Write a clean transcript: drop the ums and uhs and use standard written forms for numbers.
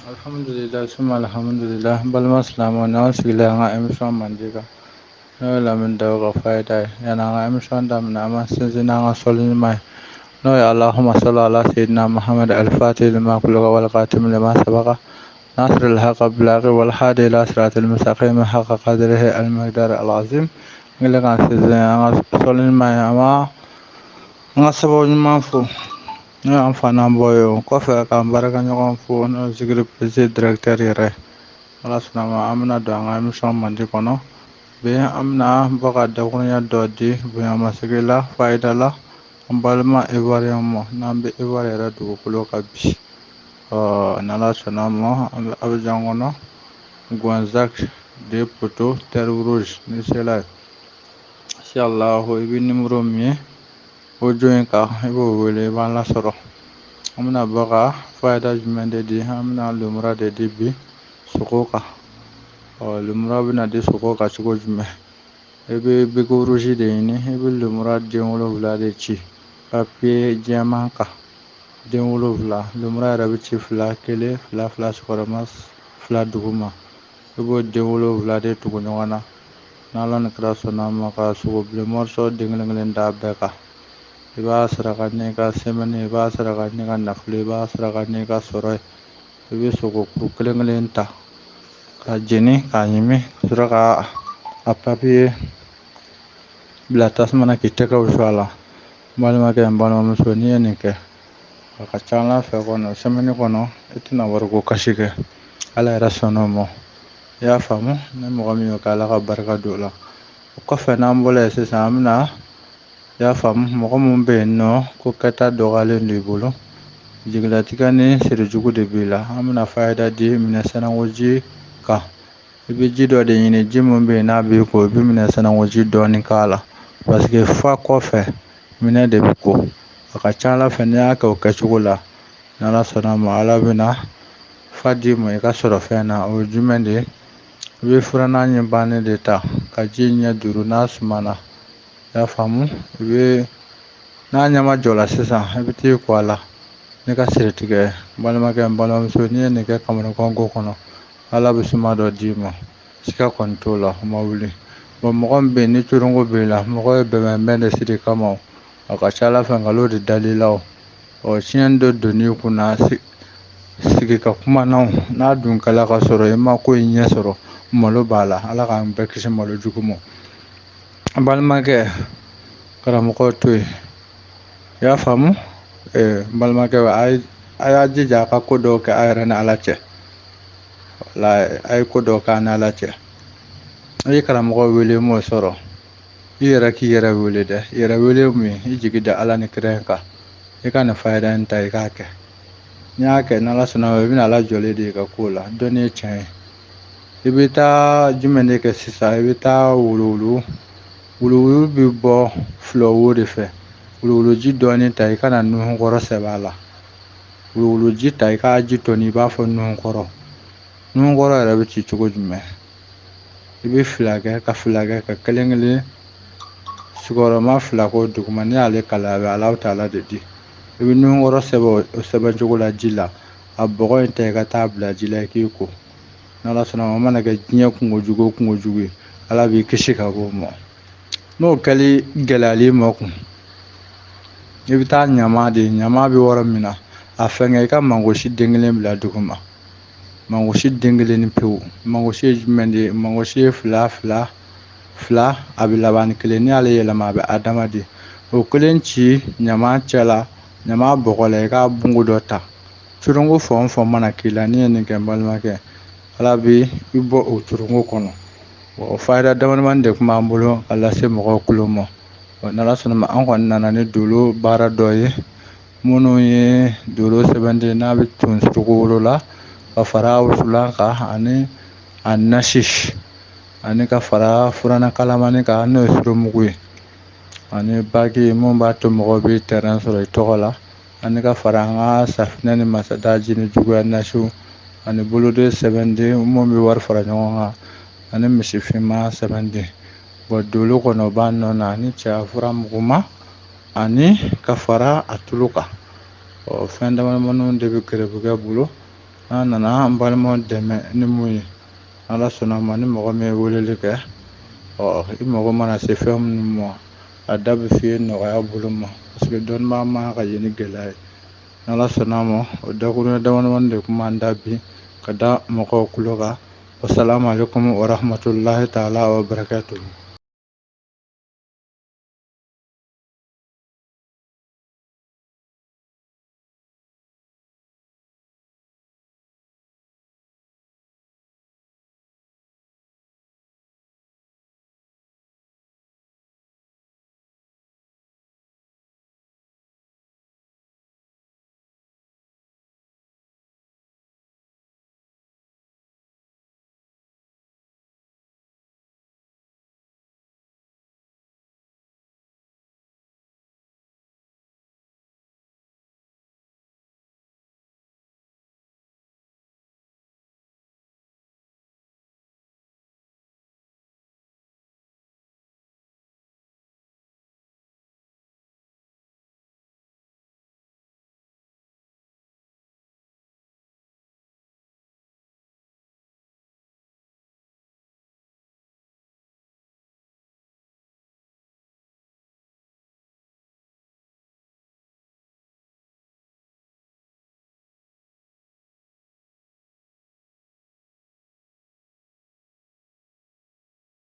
Alhamdulillah, suma alhamdulillah. N balima silamɛw, n'aw sigilen an ka émission mandi kan, n'o ye Lamini Dawo ka fayida ye. Yanni an ka émission daminɛ, an b'an sinsin n'an ka sɔli ɲuman ye, n'o ye Allahumma salli ala sayyidina Muhammad al-Fatih lima ughliqa wal khatim lima sabaqa nasir al-haqq bil haqq wal hadi ila siratil mustaqim haqqa qadrihi al-miqdar al-azim. N kɛlen k'an sinsin an ka sɔli ɲuman ye, an b'a an ka sababu ɲuman fo, n'o y'an fa n'an bɔ ye. O kɔfɛ, k'an baarakɛɲɔgɔn fo, n'o ye Zikiri Plaisir directeur yɛrɛ. Ala sɔnna ma, an bɛna don an ka émission mandi kɔnɔ bi. An bɛna bɔ ka dakuruɲɛ dɔ di bonyamasigi la, fayida la, an balima Ivoirien ma, n'an bɛ Ivoire yɛrɛ dugukolo kan bi. Ɔ n'Ala sɔnna ma, an bɛ Abidjan kɔnɔ, Gonzague de Poto, Terre Rouge. N'i sera yen, inshallah, i bɛ numéro min ye o jo in kan, i b'o wele, i b'an lasɔrɔ. An bɛna bɔ ka fayida jumɛn de di? An bɛna lumura de di bi sogo kan. Ɔ lumura bɛna di sogo kan cogo jumɛn? I bɛ bic rouge de ɲini, i bɛ lumura den 7 de ci papier jɛman kan, den 7. Lumura yɛrɛ bɛ ci fila, kelen, fila, fila sigiyɔrɔma fila duguma. I b'o den 7 de tugu ɲɔgɔn na. N'Ala ni kira sɔnna ma, ka sogo bilen morceau den kelen kelen d'a bɛɛ kan. I b'a saraka n'i ka sɛmɛni, i b'a saraka n'i ka nafolo, i b'a saraka n'i ka sɔrɔ ye. I bɛ sogo kuru kelen kelen ta ka jeni k'a ɲimi, ka sɔrɔ ka a papiye bila tasuma na k'i tɛgɛ wusu a la. N balimakɛ, n balimamuso, n'i ye nin kɛ, a ka ca Ala fɛ kɔnɔ, sɛmɛni kɔnɔ, i tɛna wariko kasi kɛ. Ala yɛrɛ sɔnna o ma. I y'a faamu? Ni mɔgɔ min y'o kɛ, Ala ka barika don o la. O kɔfɛ, n'an bɔla yen sisan, an bɛna, i y'a faamu, mɔgɔ min bɛ yen nɔ ko kɛta dɔgɔyalen don i bolo, jigilatigɛ ni sirijugu de b'i la, an bɛna fayida di minɛ sanangoji kan. I bɛ ji dɔ de ɲini, ji min bɛ yen n'a b'i ko, i bɛ minɛ sanangoji dɔɔni k'a la, parce que fa kɔfɛ minɛ de bɛ ko. A ka ca Ala fɛ, n'i y'a kɛ o kɛcogo la, n'Ala sɔnna ma, Ala bɛna fa d'i ma i ka sɔrɔ fɛn na. O ye jumɛn de ye? I bɛ furannan ɲɛ bannen de ta ka ji ɲɛ 5, n'a sumana, i y'a faamu, i bɛ n'a ɲɛma jɔla sisan, i bɛ t'i ko a la ne ka siri tigɛ. N balimakɛ, n balimamuso, n'i ye nin kɛ kamanaganko kɔnɔ, Ala bɛ suma dɔ d'i ma, siga kɔni t'o la, o ma wuli. Bɔn, mɔgɔ min bɛ yen ni coronko b'i la, mɔgɔ ye bɛnbɛnbɛn de siri kama o, a ka ca Ala fɛ nkalon de dal'i la o, ɔ tiɲɛni dɔ donn'i kunna, sigi ka kuma na o, n'a dun kɛla ka sɔrɔ i ma ko in ɲɛ sɔrɔ, malo b'a la. Ala k'an bɛɛ kisi malo jugu ma. N balimakɛ, karamɔgɔ to yen, i y'a faamu? N balimakɛ, a y'a jija a ka ko dɔw kɛ a yɛrɛ ni Ala cɛ. Walayi, a ye ko dɔw kɛ a ni Ala cɛ. I ye karamɔgɔ wele, m'o sɔrɔ, i yɛrɛ k'i yɛrɛ wele dɛ. Yɛrɛ wele mun ye? I jigi da Ala ni kira kan, i ka nin fayida in ta, i k'a kɛ. N'i y'a kɛ, n'Ala sɔnna ma, i bɛna Ala jɔlen de i ka ko la. Dɔnni ye tiɲɛ ye. I bɛ taa jumɛn de kɛ sisan? I bɛ taa wuluwulu. Wuluwulu bɛ bɔ filɛwo de fɛ. Wuluwuluji dɔɔni ta, i kana nuhunkɔrɔ sɛbɛn a la. Wuluwuluji ta, i k'a ji tɔni, i b'a fɔ nuhunkɔrɔ. Nuhunkɔrɔ yɛrɛ bɛ ci cogo jumɛn? I bɛ fila kɛ ka fila kɛ ka kelen kelen sigiyɔrɔma fila k'o duguma. N'i y'ale kalan, a bɛ Alahu taala de di. I bɛ nuhunkɔrɔ sɛbɛn o sɛbɛn cogo la ji la. A bɔgɔ in ta, i ka taa bila ji la, i k'i ko. N'Ala sɔnna ma, o mana kɛ diɲɛ kungo jugu o kungo jugu ye, Ala b'i kisi ka bɔ o ma. N'o kɛli gɛlɛyalen ma kun, i bɛ taa ɲama de, ɲama bɛ yɔrɔ min na, a fɛngɛ, i ka mangosi den kelen bila duguma. Mangosi den kelen ni pewu. Mangosi ye jumɛn de ye? Mangosi ye fila, fila, fila, a bɛ laban ni kelen. N'i y'ale yɛlɛma, a bɛ adama di. O kelen ci ɲama cɛ la, ɲama bɔgɔ la, i k'a bungo dɔ ta. Coronko fan o fan mana k'i la, n'i ye nin kɛ, n balimakɛ, Ala bɛ i bɔ o coronko kɔnɔ. O fayida damadamani de tun b'an bolo ka lase mɔgɔw tulo ma. N'Ala sɔnna ma, an kɔni nana ni dolo baara dɔ ye, minnu ye dolo sɛbɛnden n'a bɛ ton suruku wolo la, ka fara wusulan kan ani a nasi, ani ka fara furanna kalamani kan, n'o ye surumugu ye, ani baki mun b'a to mɔgɔw bɛ tɛrɛn sɔrɔ i tɔgɔ la, ani ka fara an ka safinɛ ni masadaji ni juguya nasiw, ani boloden sɛbɛnden mun bɛ wari fara ɲɔgɔn kan, ani misi finman sɛbɛnden. Bɔn, dolo kɔnɔ o b'a nɔ na, ani cɛya fura muguma, ani ka fara a tulu kan. Ɔ fɛn damadamaninw de bɛ gɛrɛbukɛ bolo. An nana an balimaw dɛmɛ ni mun ye, Ala sɔnna ma, ni mɔgɔ min ye weleli kɛ, ɔ i mago mana se fɛn minnu ma, a da bɛ f'i ye nɔgɔya bolo ma, parce que dɔnnibaa man ka ye ni gɛlɛya ye. N'Ala sɔnna ma, o dakuruɲɛ damadamanin de kun b'an da bi ka da mɔgɔw tulo kan. Wasalamu alaikum warahmatullahi taala wa barakatuhu.